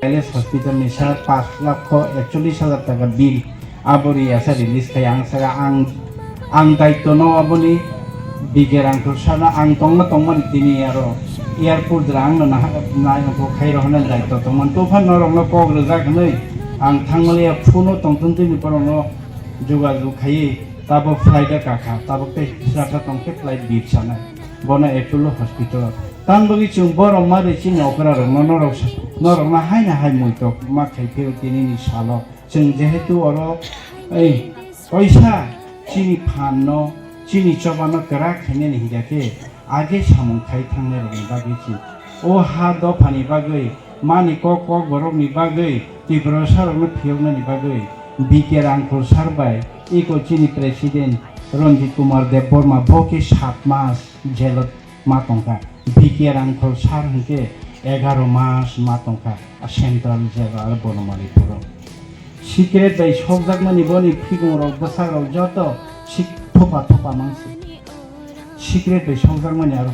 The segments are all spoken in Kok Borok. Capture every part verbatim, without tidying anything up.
L S hospital ni sir pash lakho ekchollish hajar taka bill abo ri asa release khai ang saka ang ang daityo no aboni B K Rangkhol sir no ang tongma tongmani tini aro airport rang no nai ko khai rok hwnwi daityo tongmani tophan norok no kok rwjak hwnwi ang thangmani phone o tongthun tini borok no jogajog khai tabo flight o kakha tabo tei saka tongkhe flight birsanai bono Apollo hospital o. Tang bagwi chwng borok ma ri chini okra rok no norok norok no hai na hai muitok ma khai phiro tini ni salo. Chwng jehetu oro ei kaisa chini phan no chini choba no kwrak khainani hinkhe age samung khai thangnai rokni bagwi chwng o ha dophani bagwi mani kok kok borokni bagwi Tiprasa rokno phiyoknani bagwi B K Rangkhol sir bai eko chini president Ranjit Kumar Debbarma bo khe sat mas jelo ma tongkha. B K Rangkhol sir hinkhe egaro mas ma tongkha a central jail aro Bonomaripuro. Secret bai sokjakmani boni phikungrok bwsarok joto sik thopa thopa mangsi. Secret bai sokjakmani aro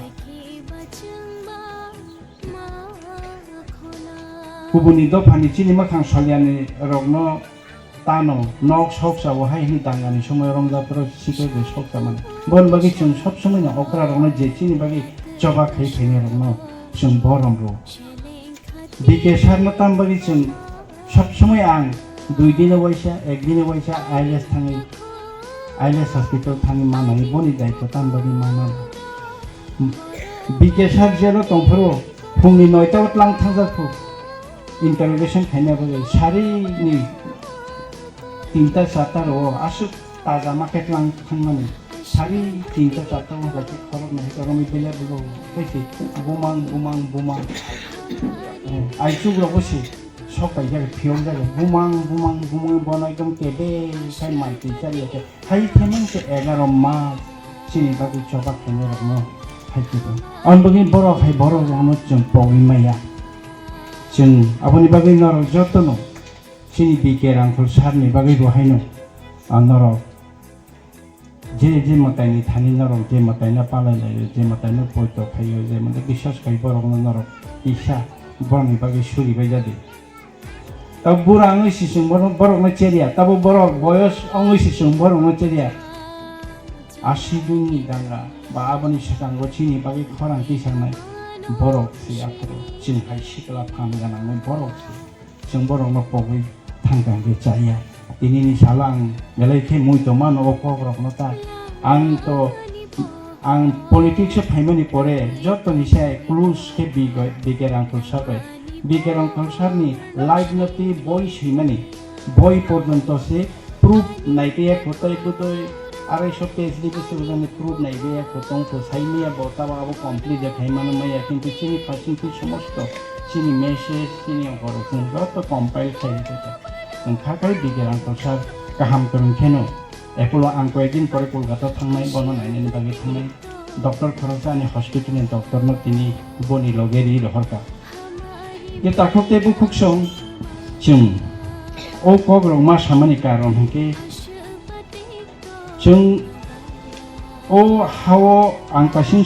kubuni dophani chini mwkhang salyani rokno tano nok sok sao hai hwnwi dangani somoi romjak phuru sikhe bo sok tamani. Boni bagwi chwng sob somoi no okra rokno je chini bagwi choba khai phainai rokno chwng borom rw. B K sir no tam bagwi chwng sob somoi ang dui dino waisa ek dino waisa I L S thangwi I L S hospital thangwi manani boni daityo tam bagwi manmano. B K sir jelo tongphuru phungni noita o tlang thangjak phu interrogation khaina bagwi sarini tinta charta ro aswk taja ma khe tlang thangmani sari tinta charta o bai khe khorok nai khe romwi belai bulo khe se bumang bumang bumang. Aichuk rogo se sok pai jak phiyok jak bumang bumang bumang bono ekdom kebel khai mai twi chaliya khe. Hai themang se egaro mas chini bagwi choba khainai rokno hai khe tong. Ang bagwi borok hai borok rokno chwng pogwi maya. Chwng aboni bagwi norok jotono chini B K Rangkhol sir ni bagwi bo haino ang norok je je mwtai ni thani norok je mwtai no palai laio, je mwtai no poito khaio, je mwtai biswas khai borok no norok kisa borok ni bagwi suri bai jadi. Tabo bura wngwi se chwng bono, borokno cheriya, tabo borok boyos wngwi se chwng borokno cheriya. Asi dungni ganga ba aboni swkango chini bagwi khorang tisangnai borok se aphuru chwng hai sikla phan gwnangwi borok se chwng borokno pogwi thangkang khe chaya. Tinini salo ang belai khe mui tongmano o kokrokno ta. Ang to Ang politics o phaimani pore jotoni se close khe B K, B K Rangkhol sir bai. B K Rangkhol sir ni life no twi boi swimani, boi porjonto se proof naipiya kho, tai bwtwi arai so page ni bwswk jani proof naipiya kho tong kho, saimiya bo tabo abo complete khaimano maya, kintu chini phasing twi somosto chini message, chini borok chwng joto compile khai khe wngkha khe B K Rangkhol sir kaham kwrwng kheno. Apollo ang koyekdin pore Kolkata thangnai, bono nainani bagwi thangnai. Doctor khoroksa ani hospital ni doctor no tini boni loge ri rohorkha. Je takhuk tei bukhuk song chwng o kok rok ma samani karon hinkhe chwng o hao ang kaising